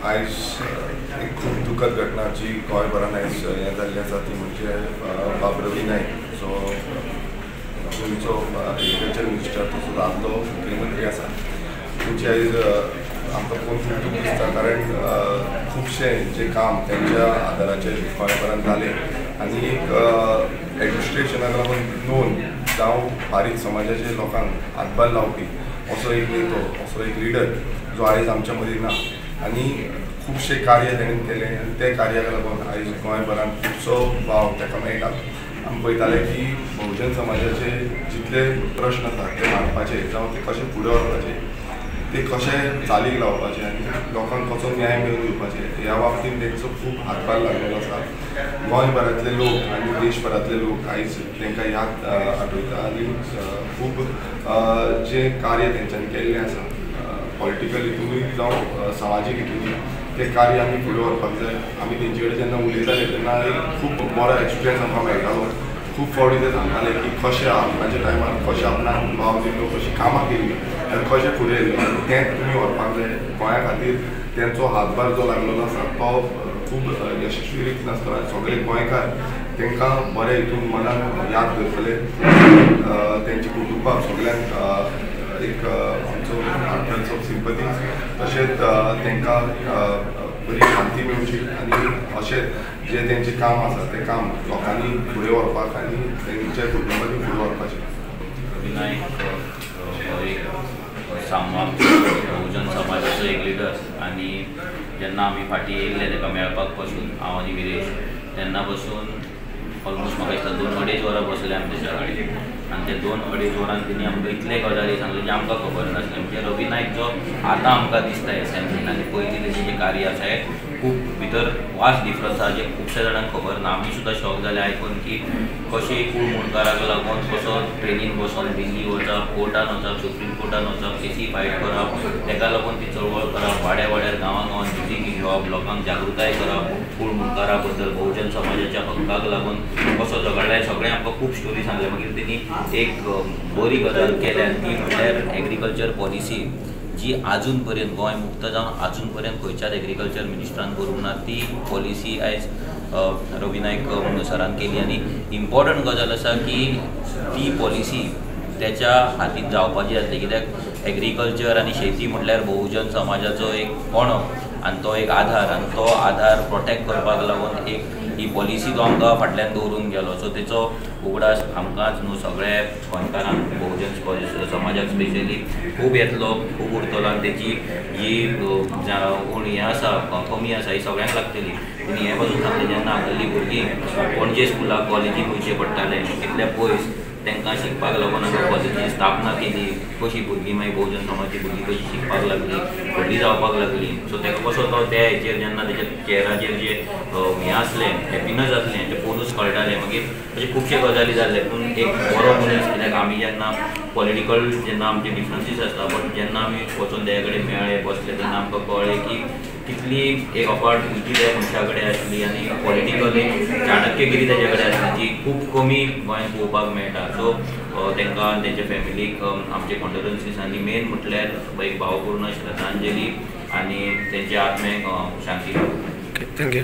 आयज एक खूब दुखद घटना जी गोंयभरान आयज हें जाल्ली आसा ती म्हणजे बाब रवी नायक जो गोंयचो एग्रीकल्चर मिनिस्टर तसोच आदलो मुख्यमंत्री आसा तेंची आयज आमकां पळोवन खूब दूख दिसता, कारण खुबशें जें काम तेंच्या आदाराचेर गोंयभरान जालें आनी एक एडमिनिस्ट्रेशनाक लागून नोन जावं बारीक समाजाचे लोकांक हातभार लावपी असो एक नेतो, असो एक लिडर जो आयज आमच्या मदीं ना आनी खुबशें कार्य तेणें केलें आनी ते कार्याक लागून आयज गोंयभरान खुबसो वाव ताका मेळटा. आमी पळयताले की बहुजन समाजाचे जितले प्रश्न आसात ते मांडपाचे जावं ते कशे फुडें व्हरपाचे, ते कशे चालीक लावपाचे आनी लोकांक कसो न्याय मेळोवन दिवपाचे ह्या बाबतींत तेंचो खूब हातभार लागलेलो आसा. गोंयभरांतले लोक आनी देशभरांतले लोक आयज तांकां याद आठयता आनी खूब जें कार्य तेंच्यांनी केल्लें आसा पॉलिटिकल हितूनय जावं समाजीक हितूनय तें कार्य आमी फुडें व्हरपाक जाय. आमी तेंचे कडेन जेन्ना उलयताले तेन्ना एक खूब बरो एक्सपिरियन्स आमकां मेळटालो. खूब फावटी ते सांगताले की कशें आपणाच्या टायमार कशें आपणाक वाव दिल्लो, कशी कामां केल्ली आनी कशें फुडें येयल्लो आनी तें तुमी व्हरपाक जाय. गोंया खातीर तेंचो हातभार जो लागलेलो आसा तो खूब यशस्वी रितीन आसतलो आनी सगळे गोंयकार तांकां बरे हितून मनान याद करतले. तेंच्या कुटुंबाक सगळ्यांक एक आमचो हार्टफेल्ट ऑफ सिंपथी, तशेंच तांकां बरी शांती मेळची आनी अशें जें तेंचें काम आसा तें काम लोकांनी फुडें व्हरपाक आनी तेंच्या कुटुंबांनी फुडें व्हरपाचें. रवी नायक हो एक बहुजन समाजाचो एक लिडर आनी जेन्ना आमी फाटीं येयल्ले ताका मेळपाक पसून हांव आनी विरेश तेन्ना पसून ऑलमोस्ट म्हाका दिसता 2-2.5 वरां बसले आमी तेच्या कडेन आनी ते 2-2.5 वरां तेणी आमकां इतले गजाली सांगले जे आमकां खबर नासले. म्हणजे रवी नायक जो आतां आमकां दिसता एसेंब्लीन आनी पयलीं तेजें जें कार्य आसा हें खूब भितर वास्ट डिफरन्स आसा जें खुबश्या जाणांक खबर ना. आमी सुद्दां शॉक जाले आयकून की कशें कूळ मुंडकाराक लागून कसो ट्रेनीन बसोन दिल्ली वचप, कोर्टान वचप, सुप्रीम कोर्टान वचप, केसी फायट करप, ताका लागून ती चळवळ करप, वाड्या वाड्यार गांवां गांवान मिटींग घेवप, लोकांक जागृताय करप, कूळ मुंडकारा बद्दल बहुजन समाजाच्या हक्काक लागून कसो झगडले सगळें आमकां खूब स्टोरी सांगले. मागीर तेणी एक बरी गजाल केल्या ती म्हळ्यार एग्रीकल्चर पॉलिसी जी आजून पर्यंत गोंय मुक्त जावन आजून पर्यंत खंयच्याच एग्रीकल्चर मिनिस्टरान करूंक ना ती पॉलिसी आयज रवी नायक सरान केली. आनी इम्पॉर्टंट गजाल आसा की ती पॉलिसी त्याच्या हातीन जावपाची आसली, कित्याक एग्रीकल्चर आनी शेती म्हटल्यार बहुजन समाजाचो एक कोणो आनी तो एक आधार आनी तो आधार प्रोटेक्ट करपाक लागून एक ही पॉलिसी तो आमकां फाटल्यान दवरून गेलो. सो तेचो उगडास आमकांच न्हू सगळे गोंयकारांक बहुजन समाजाक स्पेशली खूब येतलो, खूब उरतलो आनी तेजी जी हें आसा कमी आसा ही सगळ्यांक लागतली. आनी हें पासून सांगलें जेन्ना हांगासरलीं भुरगीं पणजे स्कुलाक कॉलेजीक वयचें पडटालें कितल्या पयस तांकां शिकपाक लागून हांगा कॉलेजी स्थापना केली, कशी भुरगीं मागीर बहुजन समाजाची भुरगीं कशी शिकपाक लागली, व्हडली जावपाक लागली. सो ताका कसो तो त्या हेचेर जेन्ना तेच्या चेहऱ्याचेर जें हें आसलें हॅपिनस आसलें तें पळोवनूच कळटालें. मागीर अशे खुबशे गजाली जाल्ले. पूण एक बरो मनीस, कित्याक आमी जेन्ना पॉलिटिकल जेन्ना आमचे डिफरन्सीस आसता बट जेन्ना आमी वचून तेच्या कडेन मेळ्ळे बसले तेन्ना आमकां कळ्ळें की कितली एक अपार्ट बुद्धी त्या मनशा कडेन आसली आनी पॉलिटिकल एक चाणक्यगिरी तेच्या कडेन आसली जी खूब कमी गोंयांत पळोवपाक मेळटा. सो तांकां आनी तेंच्या फॅमिलीक आमचे कॉन्डोलन्सीस आनी मेन म्हटल्यार एक भावपूर्ण श्रद्धांजली आनी तेंच्या आत्म्याक शांती. Thank you.